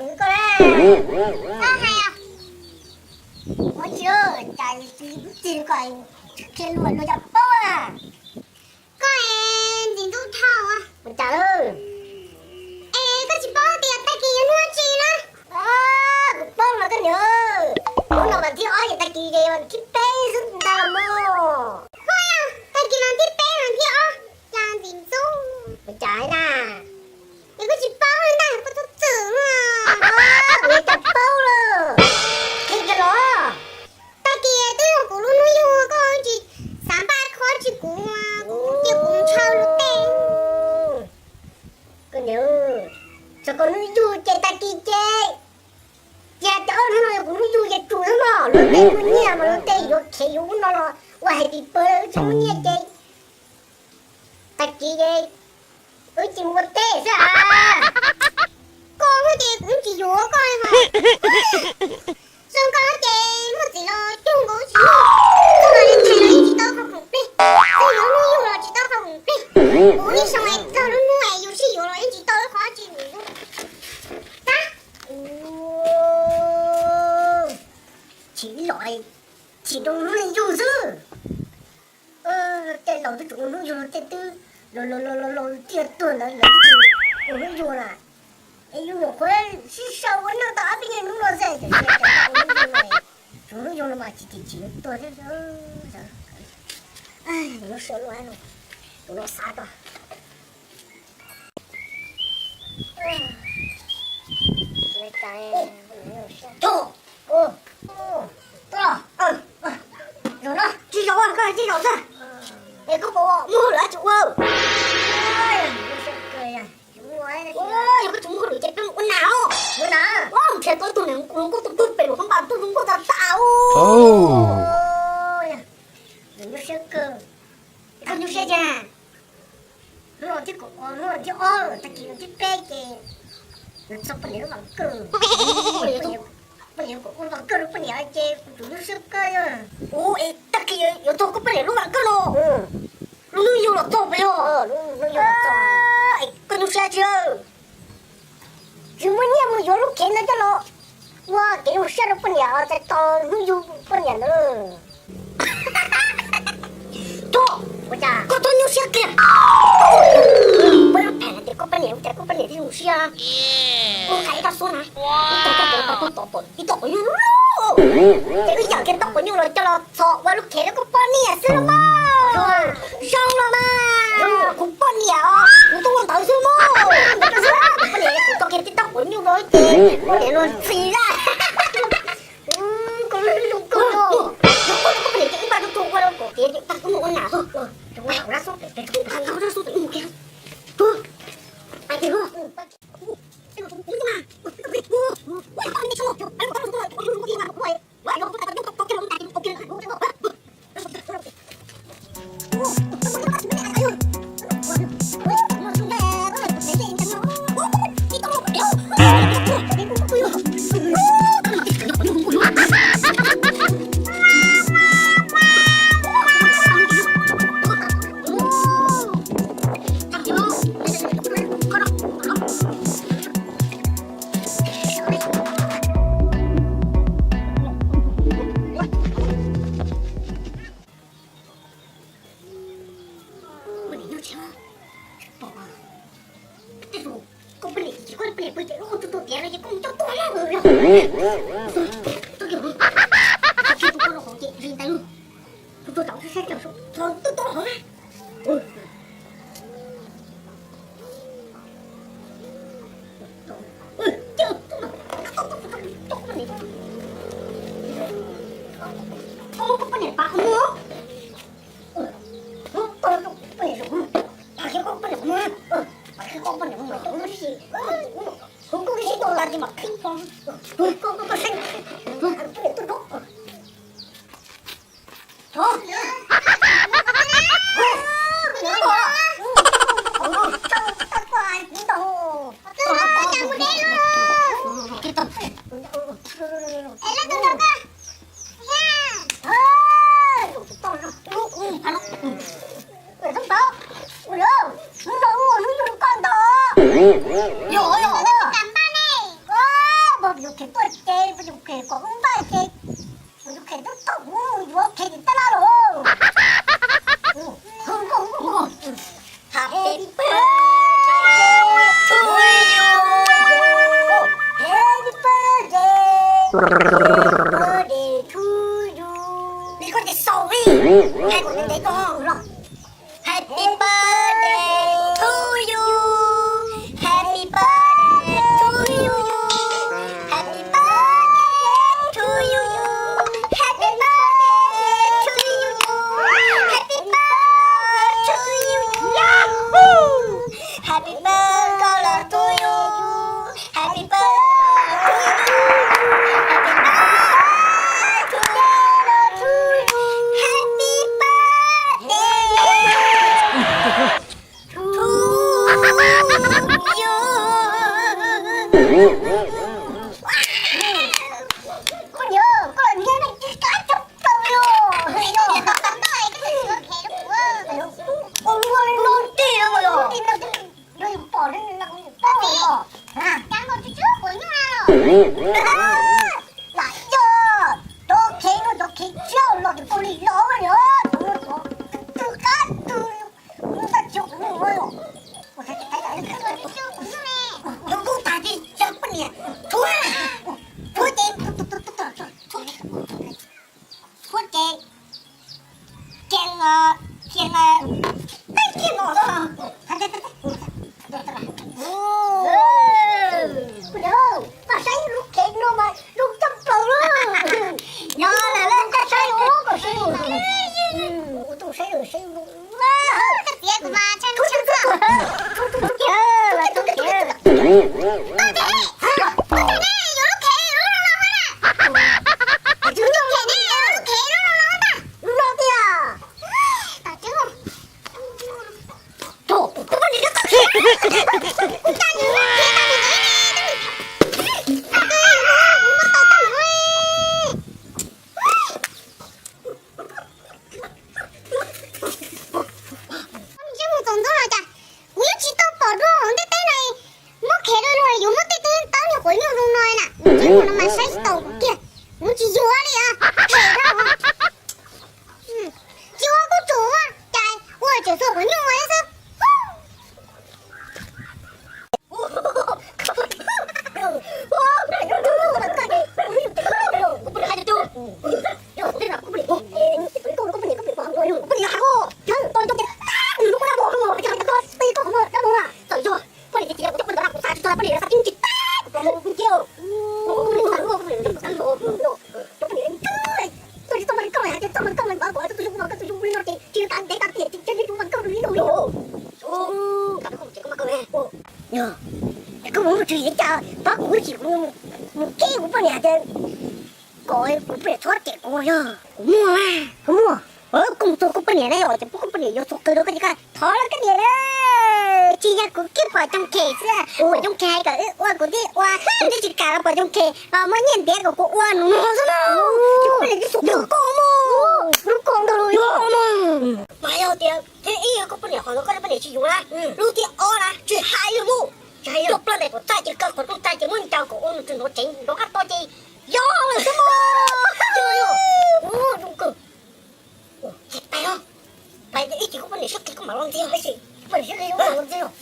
Koj na, koj hais os. Ua tsis cas tsis txig koj, qhia luag luag cov paub a. Koj es ntxim ntxub dhau ua cas lawm? Es koj tsis paub tias tag kis yog hnub tsi na? Kuv paub mas koj niam, hnub no vas thib ob ces tag kis ces vas thib peb xwb ntag mog. Koj yog tag kis vas thib peb vas thib ob, cas ntxim ntxub ua cas na? Es koj tsis paub li ntag, koj txhob txwm na. Kuv yeej tsis paub lawm. Qhia kiag los. Tag kis twb yog kuv lub hnub yug, koj tsis xav npaj qhov tsis kuv, kuv cia kuv ntshaw luag tej. Koj niam, txog koj hnub yug ces tag kis ces, ces ob hnub no yog kuv hnub yug ces tsum xwb mog, luag tej muaj nyiaj mas luag tej yuav khiav yuav ub no los ua hais tias pawg wb tsis muaj nyiaj ces tag kis ces wb cia mus ua teb xwb a. Koj ces kuv tsis yuav koj li os. Zoo koj ces muaj txiv los cuag nkaus tsis muaj, txog los li thais los yeej tsis tau qhov khoom plig, txog yuav hnub yug los tsis tau qhov khoom plig. Kuv ib xyoo es txog lub hnub es yus sib yuav los yeej tsis tau qhov tsis mus. Tag. Chim los, chim rau hnub yug xwb. Tej laus twb tseem ua hnub yug, tej twb laus laus laus laus tiag tuag ntawd lawv tseem ua hnub yug na. Es yus nyuam qhuav sib sau ua neej tau ob peb nyuag hnub no xwb, ua hnub yug no, tus hnub yug no mas chim chim chim tuag thiab. Lub siab luaj, tus no xav tau. Zaum no tsis zaum, koj tsis zaum xwb. Es koj puas muaj hauj lwm tsis ua? Yog koj tsis muaj hauj lwm ces peb mus ua nas os. Ua nas? Nrhiav tau ib tug niam hluas nkauj tuaj pem luag hoob pas tuaj zoo nkauj tas tas os. Zoo siab kawg. Koj zoo siab cas? Hnub no thib kaum, hnub no thib ob, tag kis thib peb ces yuav txog poj niam lub vas kawj. Poj niam kom ua vas kawj rau poj niam ces kuv tus zoo siab kawg. Ua es tag kis yuav txog koj poj niam lub vas kawj no, lub hnub yug los txog puas yog? Koj zoo siab tsis? Tsis muaj nyiaj mus yuav lub khev ntawd coj los ua kev zoo siab rau poj niam txais tos hnub yug poj niam ntawd. Tog, ua cas koj txhob nyuaj siab kiag. Puab lub phem hais tias koj poj niam ua cas koj poj niam thiaj zoo siab. Ua qhia ib rab suab na, ib tog quav nyuj, ib tog quav nyuj loj, ces wb yam kiag tog quav nyuj los coj los txhos ua lub khev rau koj poj niam xwb los mas. Zoo los mas, kuv poj niam os, kuv tuaj ua ntawd xwb mog. Kuv poj niam kuv tog kiag tib tog quav nyuj no ces poj niam luag ntxhi lawm. Koj lub zoo kawg no. Koj poj niam ces ib npaj tug ua rau kom tiav ces tag koj mus ua nas xwb. Kuv lub xub pem pem kuv lub xub pem mus kiag. Koj poj niam ces koj poj niam pw ces ua tus tuaj tiav no ces koj mus coj tuaj na. Tuaj kiag, tuaj kiag tus koj rau hauv ces zis ntais lug. Tus tuaj tau saib saib tau, tau tau hauv na. Yog, yog. Tuaj ces peb yus khem kom wb npaj ces, peb yus khem twb thaum kuv mus yuav khem tim tab laj los. Happy birthday to you. Happy birthday, birthday to you. Li koj tias xaus ib, nqaij kuv ntev koj los. Happy birthday to you. Happy birthday to you. Happy birthday to you. Happy birthday to you. Happy birthday to you. Yahoo! Happy birthday to you. Happy birthday to you. Happy birthday to you. Happy birthday to you. Koj niam, koj niam, nej tsis kav tsij tau li os. Ua li no, no ti no, no ti no, no yus pom no, no yus pom no. Lam yog cov khev no, cov khev tshiab los ces pau li los no, tw qab tw, kuv tab tsis yog kuv los. Kuv kuj tas li, yog poj niam, tshuav, tshuav ces, tshuav ces, ces, ces, koj saib lub khev no mas zoo tshaj plaws li. Yog lawm, koj saib ua kom saib. Ua tau saib lawm, saib ua. Koj txiav kuv mas tshaj tshaj. Mus txog ntxov los cas kuv yeej tsis tau pom dua hauv ntiaj teb no. Muab khev rau luag yuav muab tej teb tawb niag quav nyuj zoo no na. Tsev no mas saib tsis taus kuv kiag. Kuv tsis yuav li os. Khem rau. Tsis ua kuj tsum ua, cas ua tseem xuas quav nyuj ua xwb. Yog, koj mus mus tsis yeej cas pab kuv ib chim, kuv mus keb kuv poj niam tias kom kuv poj niam txhob cem kuv yog. Kuv muaj, kuv muaj. Koj mus txog koj poj niam na, yog tias pub koj poj niam yuav txog qw rau koj ces koj thov los koj niam na. Tsis yog kuv keb pom Coo Khem xwb, pom Coo Khem hais kom wb ua kuv thiaj ua, kuv twb tsis kam los pom Coo Khem, muab nyiaj ntiav kom kuv ua nus nus xwb na. Ces koj poj niam twb xub koj mog, lub koj ntag los yog mog. Mas yog tias thiab ib yog koj poj niam qhov ntawd koj poj niam tsis yuav na, lub thib ob na tsis hais li mus. Coj plab ntais kom txaij ces kaw qhov rooj txaij ces muab ncaws kom ua nws tsis hnov tsev nrov qab to ces yog lawm xwb mog. Zoo kawg. Pais os, pais ib chim koj poj niam siab qis koj mam los ntxias, ib chim koj poj niam siab qis koj mam los ntxias.